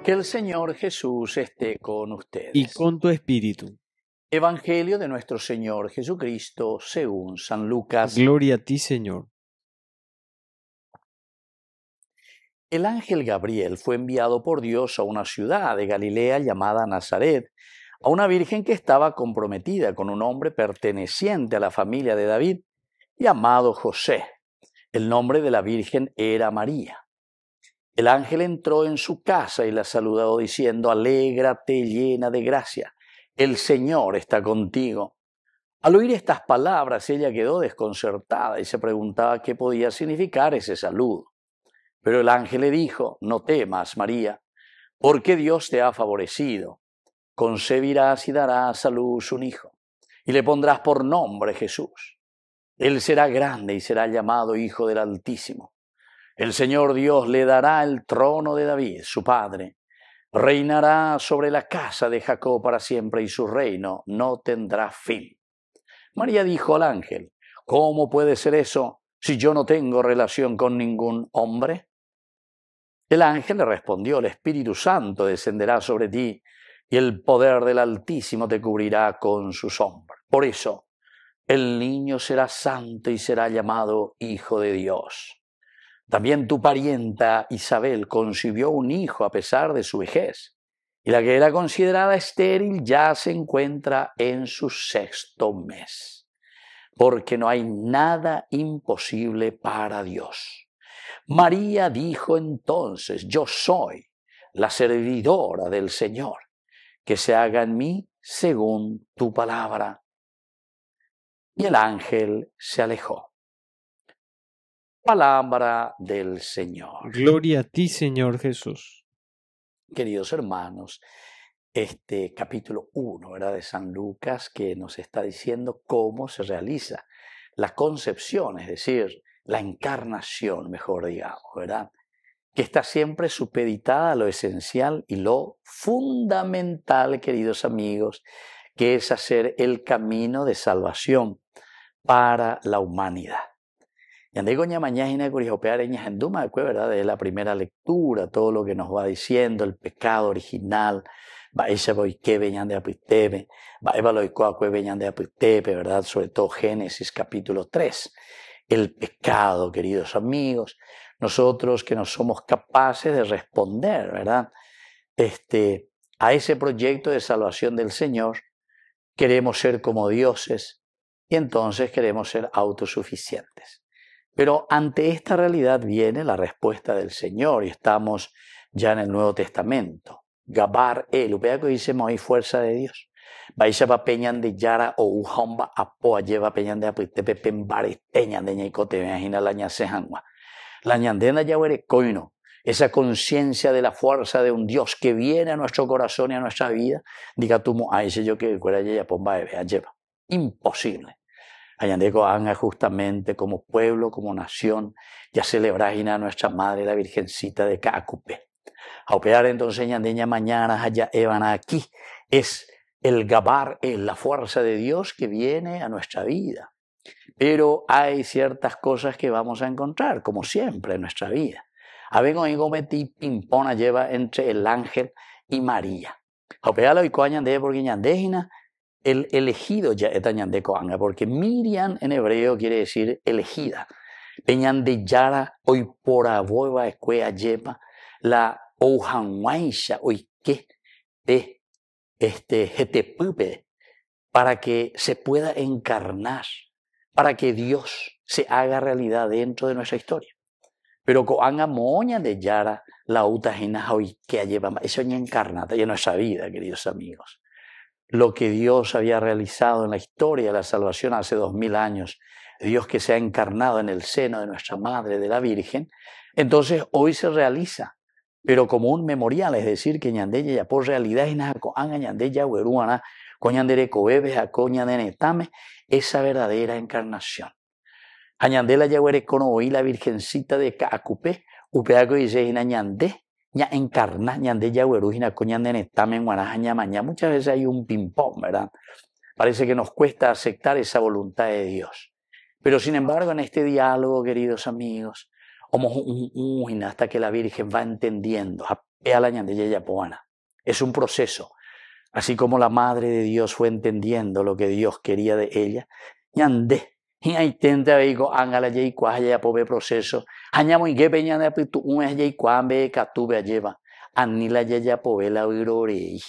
Que el Señor Jesús esté con ustedes. Y con tu espíritu. Evangelio de nuestro Señor Jesucristo según San Lucas. Gloria a ti, Señor. El ángel Gabriel fue enviado por Dios a una ciudad de Galilea llamada Nazaret, a una virgen que estaba comprometida con un hombre perteneciente a la familia de David, llamado José. El nombre de la virgen era María. El ángel entró en su casa y la saludó diciendo, Alégrate llena de gracia, el Señor está contigo. Al oír estas palabras, ella quedó desconcertada y se preguntaba qué podía significar ese saludo. Pero el ángel le dijo, No temas, María, porque Dios te ha favorecido. Concebirás y darás a luz un hijo, y le pondrás por nombre Jesús. Él será grande y será llamado Hijo del Altísimo. El Señor Dios le dará el trono de David, su padre. Reinará sobre la casa de Jacob para siempre y su reino no tendrá fin. María dijo al ángel, ¿Cómo puede ser eso si yo no tengo relación con ningún hombre? El ángel le respondió, el Espíritu Santo descenderá sobre ti y el poder del Altísimo te cubrirá con su sombra. Por eso, el niño será santo y será llamado Hijo de Dios. También tu parienta Isabel concibió un hijo a pesar de su vejez, y la que era considerada estéril ya se encuentra en su sexto mes, porque no hay nada imposible para Dios. María dijo entonces, yo soy la servidora del Señor, que se haga en mí según tu palabra. Y el ángel se alejó. Palabra del Señor. Gloria a ti, Señor Jesús. Queridos hermanos, este capítulo 1, ¿verdad?, de San Lucas, que nos está diciendo cómo se realiza la concepción, es decir, la encarnación, mejor digamos, ¿verdad?, que está siempre supeditada a lo esencial y lo fundamental, queridos amigos, que es hacer el camino de salvación para la humanidad. Ñande ñamañá hína kuri upévare ñahendúma va'ekue, ¿verdad? De la primera lectura, todo lo que nos va diciendo, el pecado original, mba'éichapa oiképe ñande apytépe, mba'épa la oiko va'ekuépe ñande apytépe, ¿verdad? Sobre todo Génesis capítulo 3. El pecado, queridos amigos, nosotros que no somos capaces de responder, ¿verdad? A ese proyecto de salvación del Señor, queremos ser como dioses y entonces queremos ser autosuficientes. Pero ante esta realidad viene la respuesta del Señor y estamos ya en el Nuevo Testamento. Gabar el, upéva ko he'ise oĩ fuerza de Dios. Mba'éichapa pe Ñandejára ou ha omba'apo ajépa pe ñande apytépe pe mbarete ñande ñaikotevẽ hína la ñasẽ hag̃ua. La ñande ndajaguerekóirõ esa conciencia de la fuerza de un Dios que viene a nuestro corazón y a nuestra vida, ndikatumo'ãi che joyke'ykuéra jajapo mba'eve ajépa. Imposible. Ha ñande ko'ág̃a justamente como pueblo, como nación, ya celebra hína a nuestra Madre la Virgencita de Ka'akupe. Ha upévare entonces ñande ñamañára ha ja'évarã aquí es el Gabar, es la fuerza de Dios que viene a nuestra vida. Pero hay ciertas cosas que vamos a encontrar, como siempre en nuestra vida. A ver, oigo, metí pimpona lleva entre el ángel y María. Ha upéva la oikóva ñande porque ñande hína el elegido ja'éta ñande ko'ág̃a, porque Miriam en hebreo quiere decir elegida. Pe Ñandejára oiporavo va'ekue ajépa la ou hag̃uáicha oike pe hetepýpe para que se pueda encarnar, para que Dios se haga realidad dentro de nuestra historia. Pero ko'ág̃a moõ Ñandejára la oúta hína ha oike ajépa mba'éicha oñeencarnáta en nuestra vida, queridos amigos. Lo que Dios había realizado en la historia de la salvación hace 2000 años, Dios que se ha encarnado en el seno de nuestra Madre, de la Virgen, entonces hoy se realiza, pero como un memorial, es decir, que ñande jajapo realidad hína ko'ág̃a ñande jaguerúarã ko ñande rekovépe ha ko ñane retãme esa verdadera encarnación. Ha ñande la jaguerekórõ voi la Virgencita de Ka'akupe, upéva ko he'ise hína ñande ñaencarna, ñande jagueru hína ko ñane retãme g̃uarã ha ñamaña. Muchas veces hay un ping-pong, ¿verdad? Parece que nos cuesta aceptar esa voluntad de Dios. Pero sin embargo, en este diálogo, queridos amigos, hasta que la Virgen va entendiendo, Péa la ñande jajapo va'erã. Es un proceso. Así como la Madre de Dios fue entendiendo lo que Dios quería de ella, ñande hi'ãiténte avei ko'ág̃a la jaikuaa ha jajapo pe proceso ha ñamoinge pe ñane apytu'ũme ha jaikuaa mbeguekatúpe ajépa, ani la jajapove la vyrorei.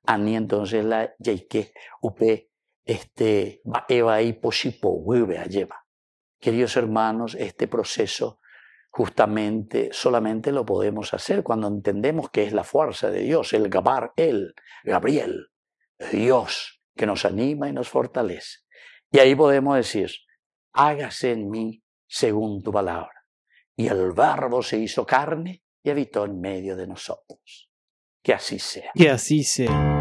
Ani entonces la jaike upe este mba'e vai pochypoguýpe ajépa. Queridos hermanos, este proceso justamente solamente lo podemos hacer cuando entendemos que es la fuerza de Dios, el Gabar, el Gabriel, Dios que nos anima y nos fortalece. Y ahí podemos decir, hágase en mí según tu palabra. Y el verbo se hizo carne y habitó en medio de nosotros. Que así sea. Que así sea.